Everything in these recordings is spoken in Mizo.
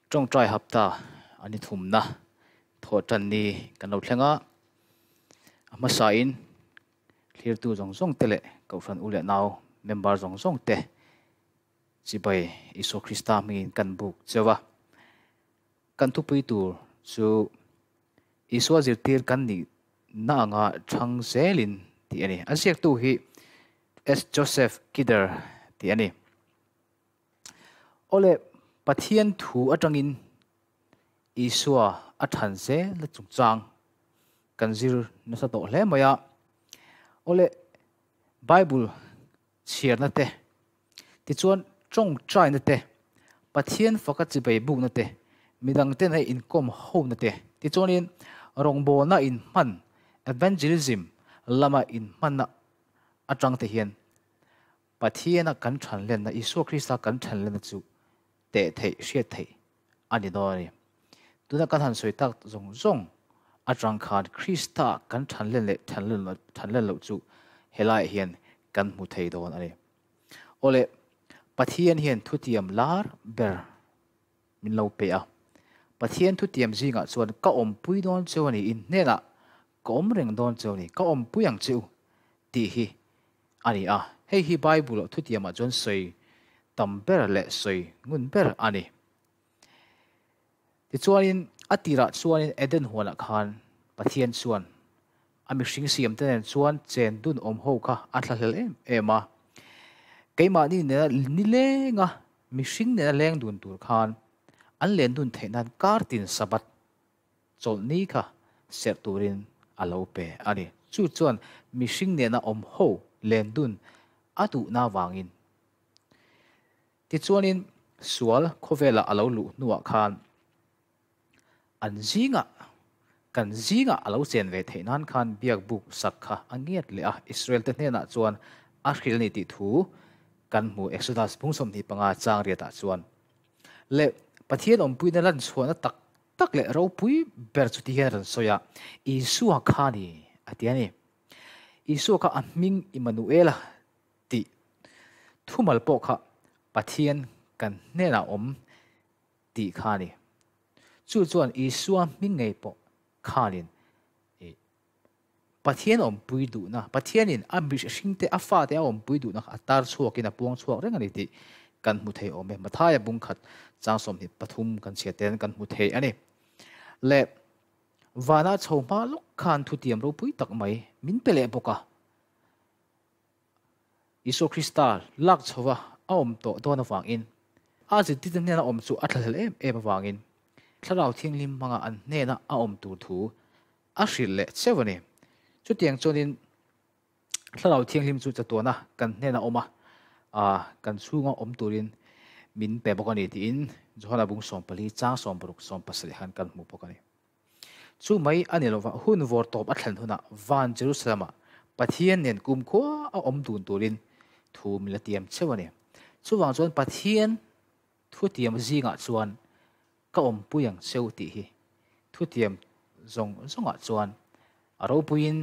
Tawngtai hapta a ni thumna thawhtan ni kan lo thleng a, a hmasain thlirtu zawng zawng te leh Kohhran u leh nau member zawng zawng te chibai Isua Krista hmingin kan buk cheu a. Kan thupui tur chu Isua zirtir kan nih na anga chhang zelin tih a ni. A ziaktu hi S. Joseph Kidder tih a ni. Awle, Pathian thu atangin Isua a than zel chungchang kan zir nasa tawh hle mai a. Awle, Bible chhiarna te, tichuan tawngtaina te, Pathian faka chibai bukna te, midang ten a inkawm hona te, tichuanin rawngbawlna inhman, evangelism, lama inhmanna atang te hian Pathiana kan thanlenna, Isua Krista kan thanlenna chu teh theih, hriat theih a ni dawn a ni. Tuna kan han sawi tak zawng zawng atang khan Krista kan thanlen leh thanlen loh chu helaiah hian kan hmu thei dawn a ni. Awle, Pathian hian thutiam lar ber min lo pe a. Pathian thutiam zingah chuan ka awmpui dawn cheu a ni, in hnenah ka awm reng dawn cheu a ni, ka awmpui ang cheu tih hi a ni a. Hei hi Bible-ah thutiamah chuan sawi tam ber leh sawi ngun ber a ni. Tichuanin a tirah chuanin Eden huanah khan Pathian chuan a mihring siamte nen chuan chen dun awm ho kha a thlahlel em em a. Keimahni nena nilenga mihring nena leng dun tur khan an len dun theih nan kar tin Sabbath chawlhni kha serh turin a lo pe a ni. Chu chuan mihring nena awm ho len dun a duhna vangin Tichuanin sual khawvela a lo luh hnuah khan an zingah, kan zingah a lo chen ve theih nan khan biakbuk sak kha a ngiat leh a, Israel te hnenah chuan a hrilh a ni tih thu kan hmu Exodus bung 25 chang riatah chuan. Leh Pathian awmpuina lan chhuahna tak tak leh ropui ber chu ti hian a rawn sawi a, Isua kha ni a ti a ni. Isua kha a hming Immanuela tih thumal pawh kha Pathian kan hnenah awm tih kha a ni. Chu chuan Isua hming ngei pawh khanin Pathian awmpui duhna, Pathianin a mihringte, a fate a awmpui duhna kha a tar chhuakin a puang chhuak reng a ni tih kan hmu thei awm e. Mathaia bung khat chang 23 kan chhiat ten kan hmu thei a ni. Leh vana chho hma lawk khan thutiam ropui tak mai min pe leh bawk a. Isua Krista lak chhova a awm tawh dawn avangin a zirtirte hnena awm chu a thlahlel em em avangin Thlarau Thianghlim hmanga an hnena a awm tur thu a hrilh leh cheu a ni. Chutiang chuanin Thlarau Thianghlim chu chatuana kan hnena awm a, kan chhunga awm turin min pe bawk a ni tiin Johana bung 14 chang 60 17 khan kan hmu bawk a ni. Chu mai a ni lova, hun vawr tawp a thlen hunah van Jerusalem-ah Pathian nen kumkhua a awm dun turin thu min la tiam cheu a ni. Chuvang chuan Pathian thutiam zingah chuan ka awmpui ang cheu tih hi thutiam zawng zawngah chuan a ropuiin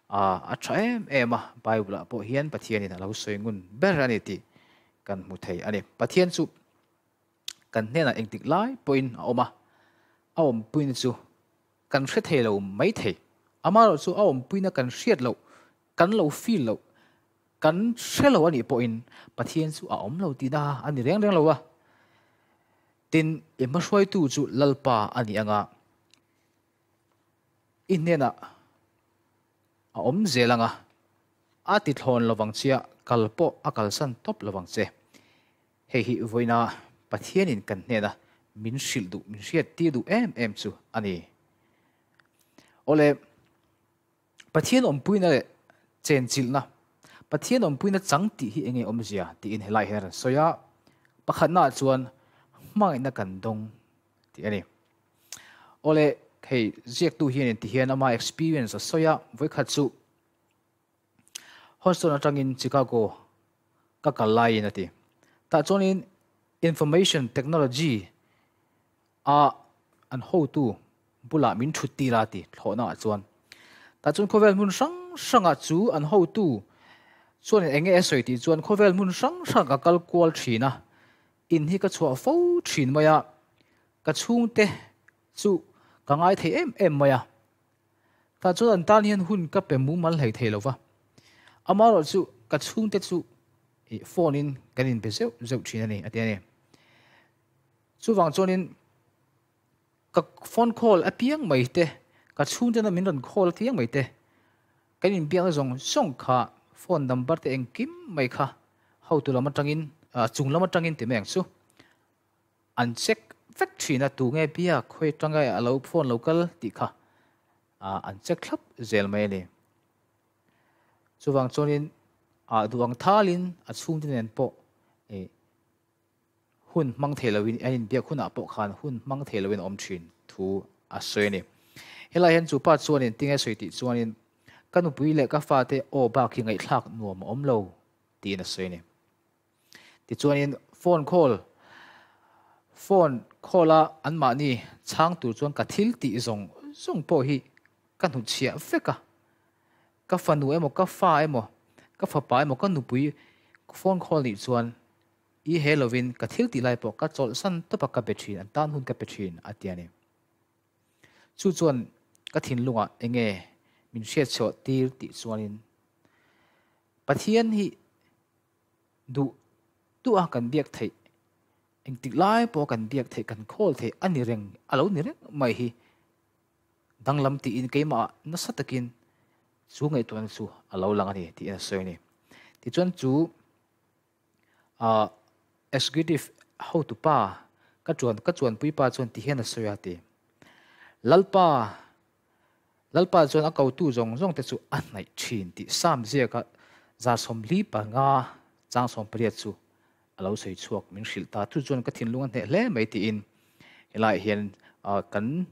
a tha em em a, Bible-ah pawh hian Pathianin a lo sawi ngun ber a ni tih kan hmu thei a ni. Pathian chu kan hnenah engtik lai pawhin a awm a, a awmpuina chu kan hre thei lo mai thei. Amaherawhchu a awmpuina kan hriat loh, kan lo feel loh, kan hre lo a nih pawhin Pathian chu a awm lo tihna a ni reng reng lo a. Tin, i hmahruaitu chu Lalpa a ni anga i hnenah a awm zel anga a ti thlawn lovang chia kal pawh a kalsan tawp lovang che. Hei hi vawiina Pathianin kan hnena min hrilh duh, min hriat tir duh em em chu a ni. Awle, Pathian awmpuina leh chenchilhna, Pathian awmpuina chang tih hi enge awmzia tiin helai hian a rawn sawi a. Pakhatnaah chuan hmangaihna kan dawng tih a ni. Awle, hei ziaktu hianin tihian ama experience a sawi a, vawikhat chu Houston atangin Chicago ka kal laiin a ti. Tah chuanin Information Technology a an hotu bulah min thut tir a ti thlawhna ah chuan. Tah chuan khawvel hmun hrang hrangah chu an hotu chuanin eng nge a sawi tih chuan khawvel hmun hrang hrang ka kal kual thin a, in hi ka chhuah fo thin mai a. Ka chhungte chu ka ngai thei em em mai a, tah chuan an tan hian hun ka pe mumal hlei thei lo va. Amaherawh chu ka chhungte chu phone in kan inbe zeuh zeuh thin a ni, a ti a ni. Chuvang chuanin ka phone call apiang mai te, ka chhungtena min rawn call apiang mai te, kan inbiakna zawng zawng kha phone number te engkim mai kha hotu lam atangin, chung lam atangin ti mai ang chu. An check vek thin a, tu nge biak, khawi atanga a lo phone lo kal tih kha an check thlap zel mai a ni. Chuvang chuanin ah duh ang thalin a chhungte nen pawh hun hmang thei loin an inbiak hunah pawh khan hun hmang thei loin a awm thin thu a sawi a ni. Helai hian chu pa chuanin tinge sawi tih chuanin ka nupui leh ka fate aw bak hi ngaihthlak nuam a awm lo tiin a sawi a ni. Tichuanin phone call, phone call a anmahni chhang tur chuan ka thil tih zawng zawng pawh hi ka hnutchhiah vek a. Ka fanu emaw, ka fa emaw, ka fapa emaw, ka nupui phone call nih chuan i he lovin ka thil tih lai pawh ka chawlhsan tawp a, ka be thin, an tan hun ka pe thin a ti a ni. Chu chuan ka thinlungah enge min hriatchhuah tir tih chuanin Pathian hi Duh duh a kan biak theih, engtik lai pawh kan biak theih, kan khawl theih a ni reng, a lo ni reng mai hi danglam tiin keimah nasa takin chu ngaihtuahna chu a lo lang a ni tiin a sawi a ni. Tichuan chu executive hotupa ka chuan ka chuanpui pa chuan ti hian a sawi a ti. Lalpa Lalpa chuan a kotu zawng zawng te chu a hnaih thin tih Psalm ziaka 75 chang 18 chu a lo sawi chhuak min hrilh ta. Chu chuan ka thinlung a hneh hle mai tiin helaiah hian kan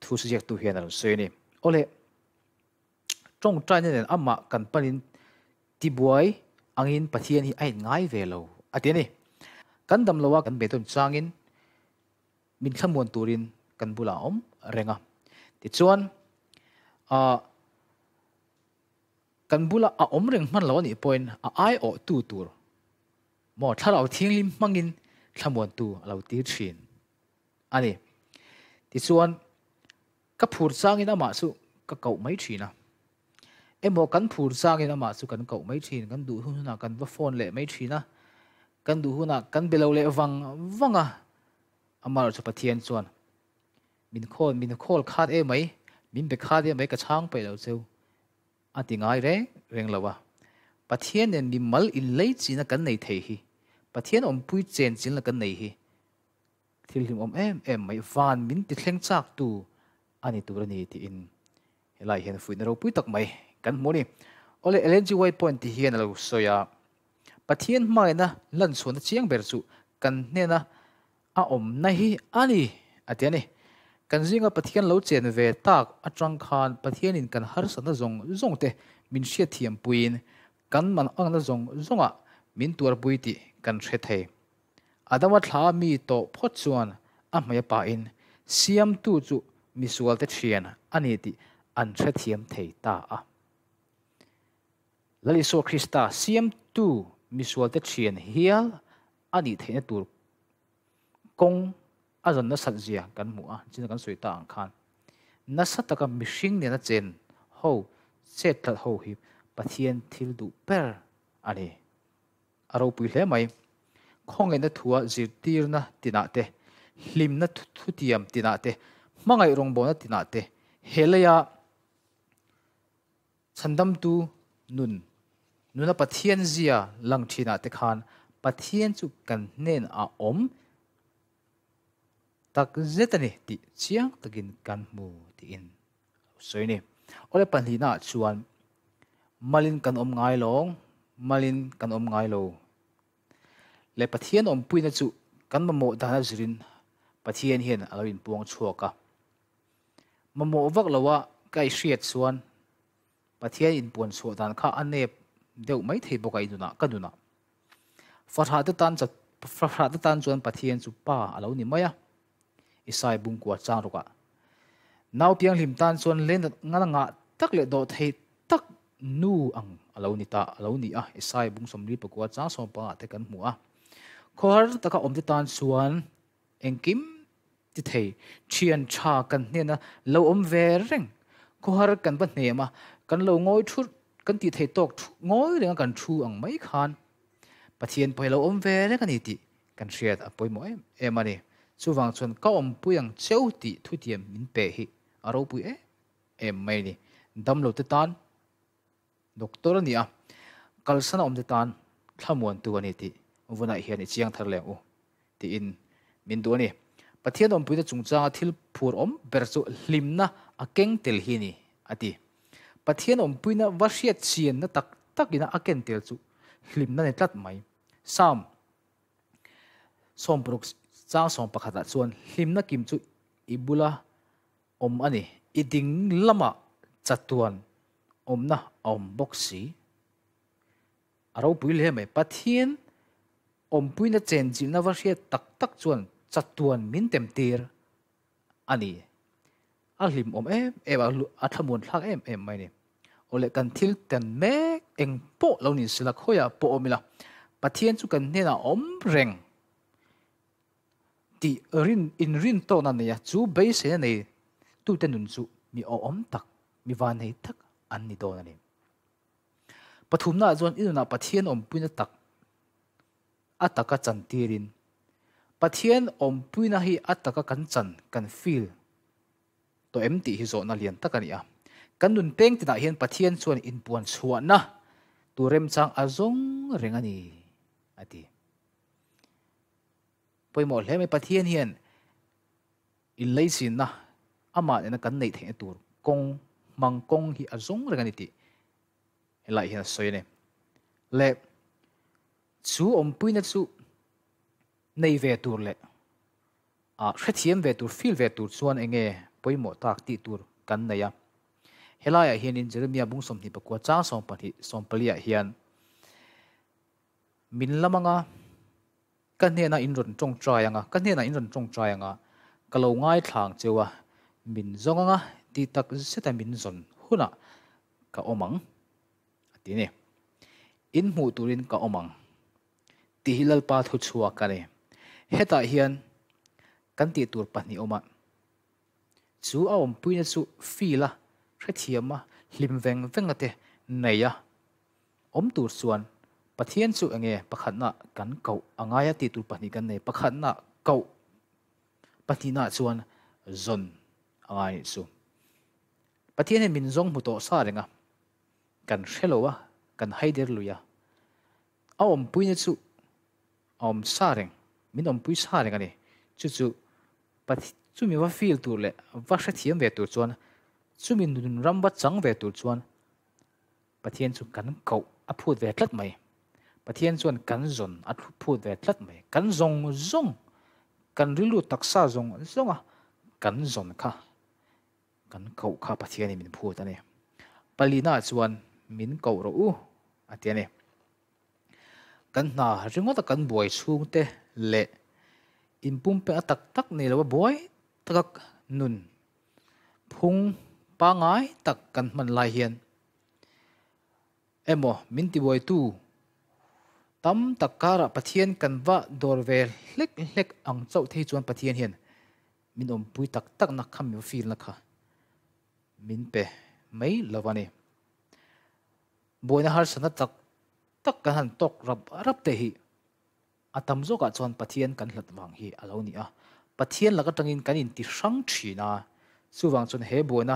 thu ziaktu hian a rawn sawi a ni. Awle, tawngtaina nen amah kan panin tibuai angin Pathian hi a inngai ve lo a ti a ni. Kan dam loa kan beidawn changin Min thlamuan turin kan bulah a awm reng a. Tichuan, ah, kan bula a awm reng hman lo a nih pawhin a aiawhtu tur maw Thlarau Thianghlim hmangin thlamuantu a lo tir thin a ni. Tichuan, ka phur changin amah chu ka koh mai thin a. Emaw kan phur changin amah chu kan koh mai thin, kan duh hun hunah kan va phone leh mai thin a, kan duh hunah kan be lo leh vang vang a. Amaherawhchu chu Pathian chuan, Min khawl, min khawl khat e mai, min be khat e mai, ka chhang peih lo cheu, a ti ngai reng reng lo a. Pathian nen mimal inlei china kan nei thei hi, Pathian awmpui chen chilna kan nei hi, thil hlimawm em em mai, van min ti thleng chak tu a ni tur a ni tiin helai hian fuihna ropui tak mai kan hmu a ni. Awle, Ellen G. White pawhin ti hian a lo sawi a, Pathian hmangaihna lanchhuahna chiang ber chu kan hnena a awmna hi a ni, a ti a ni. Kan zinga Pathian lo chen ve tak atang khan Pathianin kan harsatna zawng zawng te min hriatthiam puiin kan man angna zawng zawngah min tuarpui tih kan hre thei. Adama thla mi tawh phawt chuan a hmei a pahin Siamtu chu misualte thian a ni tih an hrethiam thei ta a. Lal Isua Krista siamtu misualte thian hial a nih theihna tur kawng a zawn nasat zia kan hmu a, china kan sawi ta ang khan nasa taka mihring nena chen ho chet tlat ho hi Pathian thil duh ber a ni. A ropui hle mai. Khawngaihna thua zirtirna tinah te, hlimna thutiam tinah te, hmangaih rawngbawlna tinah te, he leia Chhandamtu nun, nuna Pathian zia lang thinah te khan Pathian chu kan hnen a awm tak zet a ni tih chiang takin kan hmu tiin a lo sawi a ni. Awle pahnihnaah chuan malin kan awm ngai lawng, malin kan awm ngai lo. Leh Pathian awmpuina chu kan mamawh dan a zirin Pathian hian a lo inpuang chhuak a. Mamawh vak loa ka i hriat chuan Pathian inpuan chhuah dan kha a nep deuh mai thei bawk a i nunah, ka nunah. Fahrah te tan fahrah te tan chuan Pathian chu pa a lo ni mai a, Isai bungkua chang rukah. Nau pianghlim tan chuan len ngal ngah tak leh dawh thei tak nu ang a lo ni ta, a lo ni a, Isai bung 44 chang 15 te kan hmu a. Khawhar taka awm te tan chuan engkim. Ti thei, thian tha kan hnena lo awm ve reng, khawhar kan va hnem a, kan lo ngawi thut, kan tih theih tawk thu ngawi renga kan thu ang mai khan Pathian pawh hi lo awm ve reng a ni tih kan hriat a pawimawh em em a ni. Chuvang chuan ka awmpui ang cheu tih thutiam min pe hi a ropui em em mai a ni. Damlote tan Doctor a ni a, kalsan a awmte tan thlamuantu a ni tih vunah hian i chiang thar leh ang u tiin min duh a ni. Pathian awmpuina chungchanga thil phur awm ber chu hlimna a keng tel hi a ni, a ti. Pathian awmpuina va hriat chianna tak takina a ken tel chu hlimna ni tlat mai. Psalm 60 chang 11 ah chuan hlimna kim chu i bula awm a ni. I ding lamah chatuan awmna a awm bawk si. A ropui hle mai. Pathian awmpuina chenchilhna va hriat tak tak chuan chatuan min tem tir a ni. A hlimawm em em a, a thlamuan thlak em em mai a ni. Awle kan thil ten mek eng pawh lo ni sela khawiah pawh awm ila Pathian chu kan hnenah a awm reng. Tih rin inrin tawkna a nei a, chu beiseina nei tute nun chu mi awhawm tak, mi vanei tak an ni dawn a ni. Pathumnaah chuan i nunah Pathian awmpuina tak a taka chantirin, Pathian awmpuina hi a taka kan chan, kan feel, tawh em tih hi zawhna lian tak a ni a. Kan nun peng tinah hian Pathian chuan inpuan chhuahna tur remchang a zawng reng a ni, a ti. Pawimawh hle mai, Pathian hian inleisinna amah nena kan neih theihna tur kawng hmang kawng hi a zawng reng a ni tih helaiah hian a sawi a ni. Leh chu awmpuina chu nei ve tur leh ah hrethiam ve tur, feel ve tur chuan eng nge pawimawh tak tih tur kan nei a. Helaiah hianin Jeremia bung 29 chang 12 14 ah hian Min lam anga, ka hnenah in rawn tawngtai anga, ka hnenah in rawn tawngtai anga, ka lo ngaithla ang cheu a, min zawng anga tih tak zeta min zawn hunah ka awm ang, a ti a ni. In hmuh turin ka awm ang tih hi Lalpa thu chhuak a ni. Hetah hian kan tih tur pahnih awm a, chu a awmpuina chu feel a, hrethiam a, hlim veng veng a te nei a, Awm tur chuan Pathian chu enge pakhatna kan koh a ngai a tih tur pahnih kan nei. Pakhatna koh, pahnihna chuan zawn a ngai nih chu. Pathian hian min zawng hmu tawh sa reng a, kan hre lo a, kan haider lui a. A awmpuina chu a awm sa reng, min awmpui sa reng a ni. Chu chu chumi va feel tur leh va hrethiam ve tur chuan, chumi nun ram va chang ve tur chuan Pathian chu kan koh a phut ve tlat mai. Pathian chuan kan zawn a phut ve tlat mai. Kan zawng zawng, kan rilru taksa zawng zawnga kan zawn kha, kan koh kha Pathianin min phut a ni. Palina chuan min koh rawh u a ti a ni. Kan hna ringawta kan buai chhungte leh inpumpeng a tak tak nei lova buai taka nun Phung pangngai tak kan hman lai hian emaw min tibuaitu tam tak karah Pathian kan va dawr ve hlek hlek ang chauh thei chuan Pathian hian min awmpui tak takna kha min feel na kha min pe mai lo a ni. Buaina harsatna tak tak kan han tawk rap rap te hi A tam zawkah chuan Pathian kan hlat vang hi a lo ni a, Pathian lak atangin kan inti hrang thin a, chuvang chuan he buaina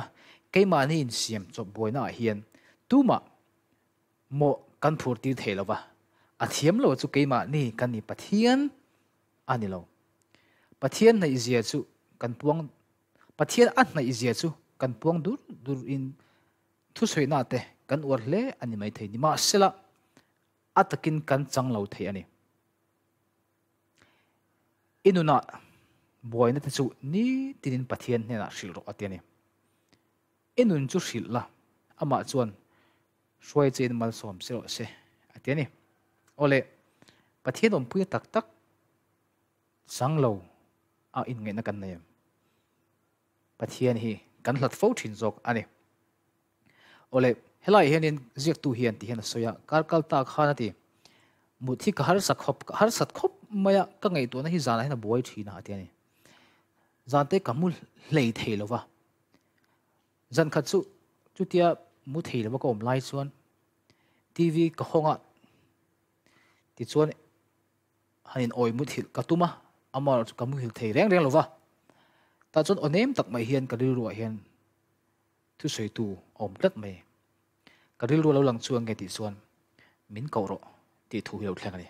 keimahni insiam chawp buainaah hian tumah mawh kan phur tir thei lo va, a thiam lo chu keimahni kan ni Pathian a ni lo. Pathian hnaihzia chu kan puang Pathian a hnaihzia chu kan puang dur dur in thusawihnah te kan uar hle a ni maithei. Nimahsela A takin kan chang lo thei a ni. I nunah buaina te chu nitinin Pathian hnenah hrilh rawh a ti a ni. I nun chu hrilh la, amah chuan hruai chein malsawm se rawh se a ti a ni. Awle, Pathian awmpuina tak tak chang lo a inngaihna kan nei em? Pathian hi kan hlat fo thin zawk a ni. Awle, helaiah hianin ziaktu hian ti hian a sawi a, kar kal ta khan a ti, Mut hi ka harsa khawp, ka harsat khawp mai a, ka ngaihtuahna hi zanah hian a buai thin a, a ti a ni. Zan te ka mu hlei thei lo va. Zan khat chu chutia mu thei lova ka awm lai chuan TV ka hawng a, tichuan han in awi muthilh ka tum a, amaherawhchu ka muhil thei reng reng lo va. Tah chuan aw nem tak mai hian ka rilruah hian thusawitu a awm tlat mai. Ka rilru a lo lang chuan nge tih chuan min koh rawh tih thu hi a lo thleng a ni.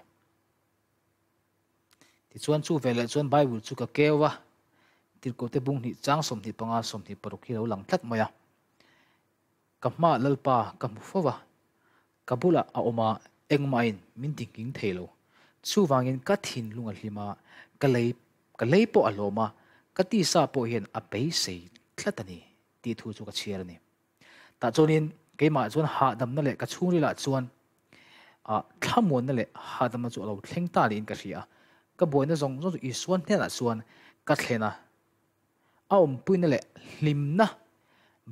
Tichuan chu veleh chuan Bible chu ka keu a, Tirhkohte bung hnih chang 25 26 hi a lo lang tlat mai a. Ka hmaah Lalpa ka hmu fo va, ka bulah a awm a, engmahin min ti nghing thei lo. Chuvangin ka thinlung a hlim a, ka lei ka lei pawh a hlawm a, ka tisa pawh hian a beisei tlat a ni tih thu chu ka chhiar a ni. Tah chuanin keimah chuan hahdamna leh ka chhungrilah chuan thlamuanna leh hahdamna chu a lo thleng ta niin ka hria a. Ka buaina zawng zawng chu Isua hnenah chuan ka thlen a. A awmpuina leh hlimna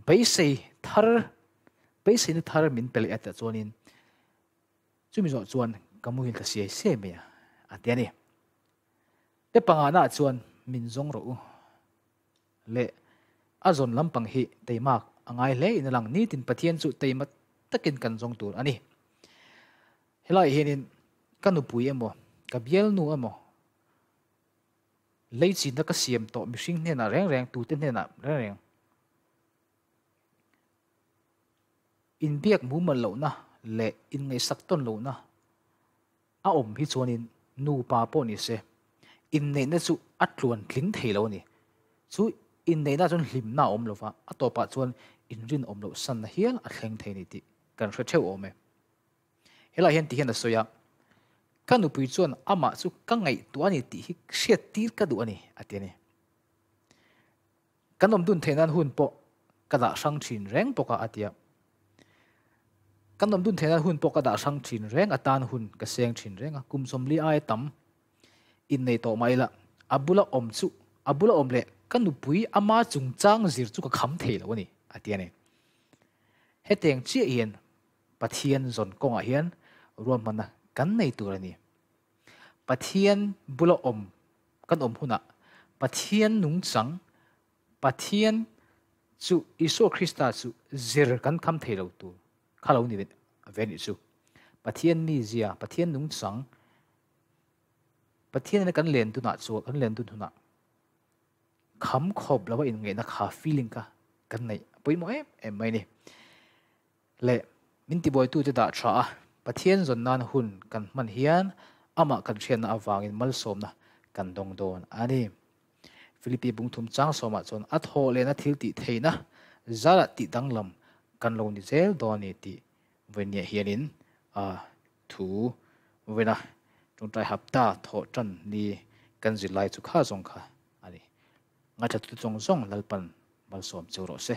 beisei thar, beiseina thar min pe leh a tah chuanin chumi zawh chuan ka muhil ta siai siai mai a, a ti a ni. Te pangana chuan min zawng rawh u. Leh a zawn lampang hi teimak a ngai hle in a lang. Nitin Pathian chu teima takin kan zawng tur a ni. Helaiah hianin ka nupui emaw, ka bialnu emaw, leichinna ka siam tawh mihring hnenah reng reng, tute hnenah reng reng inbiak mumal lohna leh inngaihsak tawn lohna A awm hi chuanin nupa pawh ni se, inneihna chu a tluan tling thei lo a ni. Chu inneihna chuan hlimna a awm lo va, a tawpah chuan inrinawm loh sanna hial a thleng thei a ni tih kan hre theuh awm e. Helaiah hian ti hian a sawi a, Ka nupui chuan amah chu ka ngaihtuah a ni tih hi hriattir ka duh a ni, a ti a ni. Kan awm dun theih nan hun pawh ka dah hrang thin reng bawk a, a ti a. Kan awm dun theih nan hun pawh ka dah hrang thin reng a tan hun ka seng thin reng a, kum 40 aia tam innei tawh mah ila a bula awm chu a bula awm leh ka nupui ama chungchang zir chu ka kham thei lo a ni, a ti a ni. Hetiang chiah hian Pathian zawn kawngah hian ruahmanna kan nei tur a ni. Pathian bula awm kan awm hunah Pathian nungchang, Pathian chu Isua Krista chu zir kan kham thei lo tur kha lo ni ve nih chu. Pathian mizia, Pathian nungchang, Pathian ina kan len dunah chuan kan len dun hunah kham khawp lova inngaihna kha feeling kha kan neih a pawimawh em em mai a ni. Leh min tibuaitute dah tha a, Pathian zawn nan hun kan hman hian amah kan hriatna avangin malsawmna kan dawng dawn a ni. Philippi bungthum chang sawmah chuan a thawh lehna thil tih theihna zarah tih danglam kan lo ni zel dawn a ni tih vawinia hianin a thu vawiina tawngtai hapta thawh tan ni kan zirlai chu kha zawng kha a ni. Ngaithlatute zawng zawng Lalpan malsawm cheu rawh se.